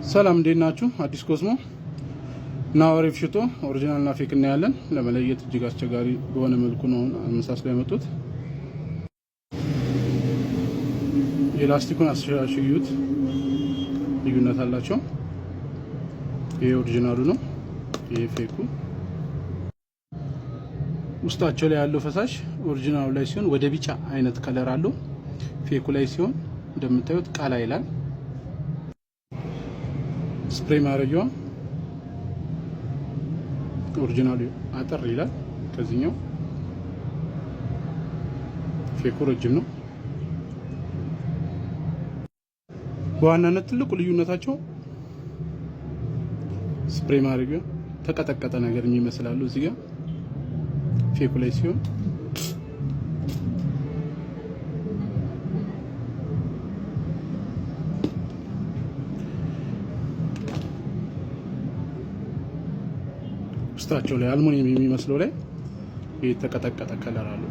ሰላም፣ እንዴት ናችሁ? አዲስ ኮስሞ ናወሪፍ ሽቶ original እና fake እናያለን። ለመለየት እጅግ አስቸጋሪ በሆነ መልኩ ነው አመሳስለው ያመጡት። የላስቲኩን አሻሽዩት፣ ልዩነት አላቸው። ይሄ original ኡ ነው፣ ይሄ fake ኡ። ውስጣቸው ላይ ያለው ፈሳሽ original ኡ ላይ ሲሆን ወደ ቢጫ አይነት color አለው። Fake ኡ ላይ ሲሆን እንደምታዩት ቀላ ይላል። Spray ማድረጊዋ original ኡ አጠር ይላል ከዚህኛው፣ fake ኡ ረጅም ነው። በዋናነት ትልቁ ልዩነታቸው spray ማድረጊያ ተቀጠቀጠ ነገር የሚመስላሉ እዚህ ጋር fake ኡ ላይ ሲሆን ውስጣቸው ላይ አልሙኒየም የሚመስለው ላይ የተቀጠቀጠ color አለው።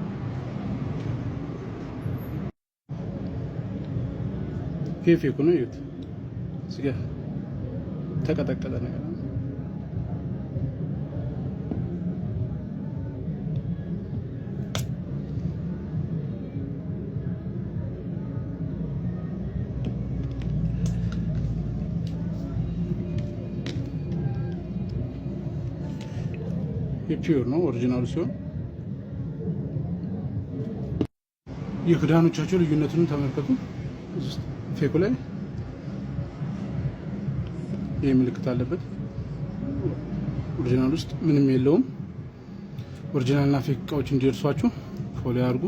ይሄ fake ኡ ነው። እዩት፣ እዚህ ጋር ተቀጠቀጠ ነገር ነው። የ pure ነው original ኡ ሲሆን የክዳኖቻቸው ልዩነቱን ተመልከቱ። Fake ኡ ላይ ይህ ምልክት አለበት። Original ውስጥ ምንም የለውም። Original ና fake እቃዎች እንዲደርሷችሁ follow ያድርጉ።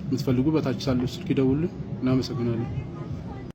የምትፈልጉ በታች ሳለው ስልክ ይደውሉ። እናመሰግናለን።